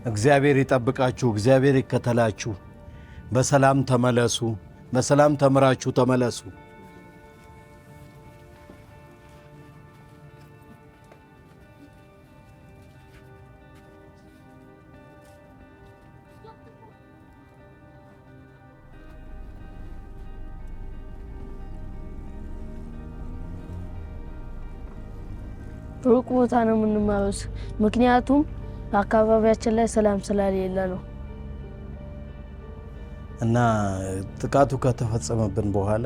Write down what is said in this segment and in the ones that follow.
እግዚአብሔር ይጠብቃችሁ፣ እግዚአብሔር ይከተላችሁ። በሰላም ተመለሱ። በሰላም ተምራችሁ ተመለሱ። ሩቅ ቦታ ነው የምንማረው፣ ምክንያቱም አካባቢያችን ላይ ሰላም ስለሌለ ነው። እና ጥቃቱ ከተፈጸመብን በኋላ፣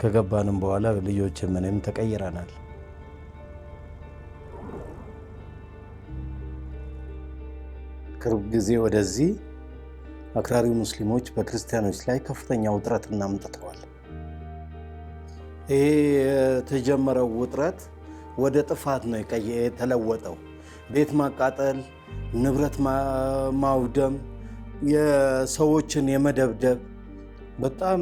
ከገባንም በኋላ ልጆች ምንም ተቀይረናል። ቅርብ ጊዜ ወደዚህ አክራሪ ሙስሊሞች በክርስቲያኖች ላይ ከፍተኛ ውጥረት አምጥተዋል። ይሄ የተጀመረው ውጥረት ወደ ጥፋት ነው የተለወጠው። ቤት ማቃጠል፣ ንብረት ማውደም፣ የሰዎችን የመደብደብ። በጣም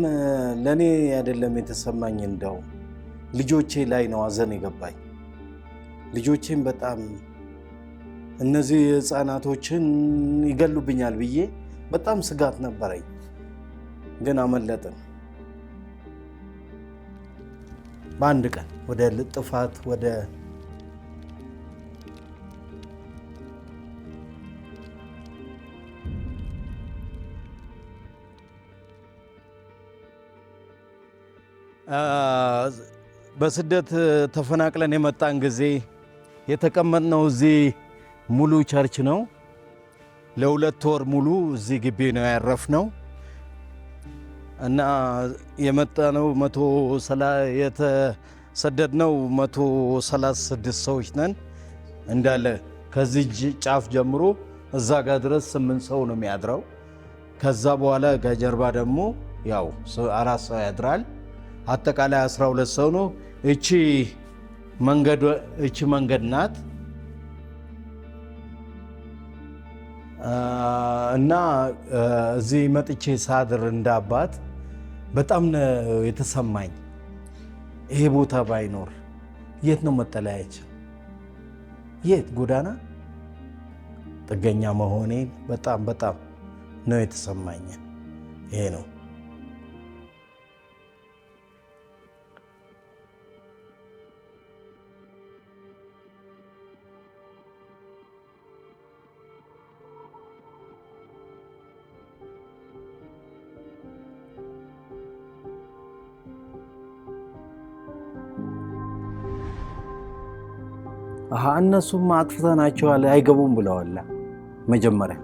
ለእኔ አይደለም የተሰማኝ፣ እንደው ልጆቼ ላይ ነው አዘን የገባኝ። ልጆቼም በጣም እነዚህ ህፃናቶችን ይገሉብኛል ብዬ በጣም ስጋት ነበረኝ፣ ግን አመለጥን። በአንድ ቀን ወደ ጥፋት ወደ በስደት ተፈናቅለን የመጣን ጊዜ የተቀመጥነው እዚህ ሙሉ church ነው። ለ2 ወር ሙሉ እዚህ ግቢ ነው ያረፍነው እና የመጣነው የተሰደድነው 136 ሰዎች ነን እንዳለ። ከዚህ ጫፍ ጀምሮ እዛ ጋር ድረስ ስምንት ሰው ነው የሚያድረው። ከዛ በኋላ ከጀርባ ደግሞ ያው አራት ሰው ያድራል። አጠቃላይ 12 ሰው ነው። እቺ መንገድ ናት እና እዚህ መጥቼ ሳድር እንደ አባት በጣም ነው የተሰማኝ። ይሄ ቦታ ባይኖር የት ነው መጠለያችን? የት ጎዳና? ጥገኛ መሆኔን በጣም በጣም ነው የተሰማኝ። ይሄ ነው። አሀ፣ እነሱም አጥፍተናቸዋል አይገቡም ብለዋል። መጀመሪያ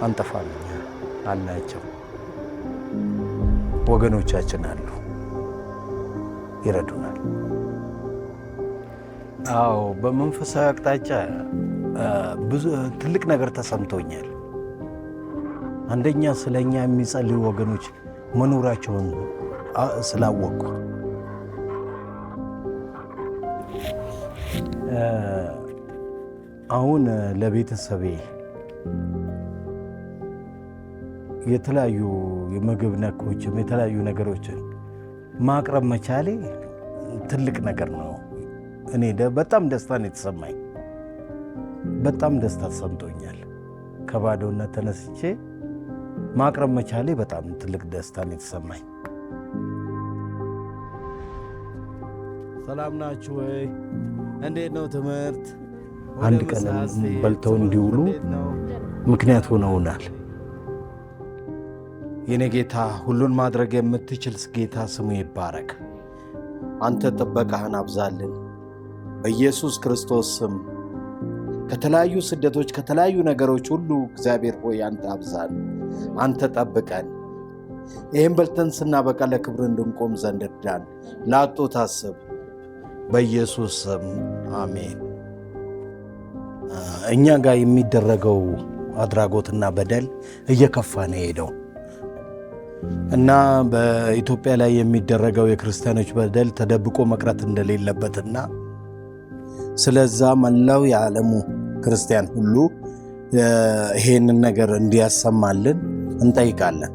አንጠፋም እኛ አልናቸው። ወገኖቻችን አሉ፣ ይረዱናል። አዎ፣ በመንፈሳዊ አቅጣጫ ብዙ ትልቅ ነገር ተሰምቶኛል። አንደኛ ስለኛ የሚጸልዩ ወገኖች መኖራቸውን ስላወቅኩ፣ አሁን ለቤተሰቤ የተለያዩ የምግብ ነኮችም የተለያዩ ነገሮችን ማቅረብ መቻሌ ትልቅ ነገር ነው። እኔ በጣም ደስታ ነው የተሰማኝ። በጣም ደስታ ተሰምቶኛል። ከባዶነት ተነስቼ ማቅረብ መቻሌ በጣም ትልቅ ደስታ ነው የተሰማኝ። ሰላም ናችሁ ወይ? እንዴት ነው ትምህርት? አንድ ቀን በልተው እንዲውሉ ምክንያት ሆነውናል። የኔ ጌታ፣ ሁሉን ማድረግ የምትችል ጌታ ስሙ ይባረክ። አንተ ጥበቃህን አብዛልን። በኢየሱስ ክርስቶስ ስም ከተለያዩ ስደቶች፣ ከተለያዩ ነገሮች ሁሉ እግዚአብሔር ሆይ አንተ አብዛን፣ አንተ ጠብቀን። ይህም በልተን ስናበቃ ለክብር እንድንቆም ዘንድ እርዳን። ላጡት አስብ። በኢየሱስ ስም አሜን። እኛ ጋር የሚደረገው አድራጎትና በደል እየከፋ ነው የሄደው እና በኢትዮጵያ ላይ የሚደረገው የክርስቲያኖች በደል ተደብቆ መቅረት እንደሌለበትና ስለዛ መላው የዓለሙ ክርስቲያን ሁሉ ይሄንን ነገር እንዲያሰማልን እንጠይቃለን።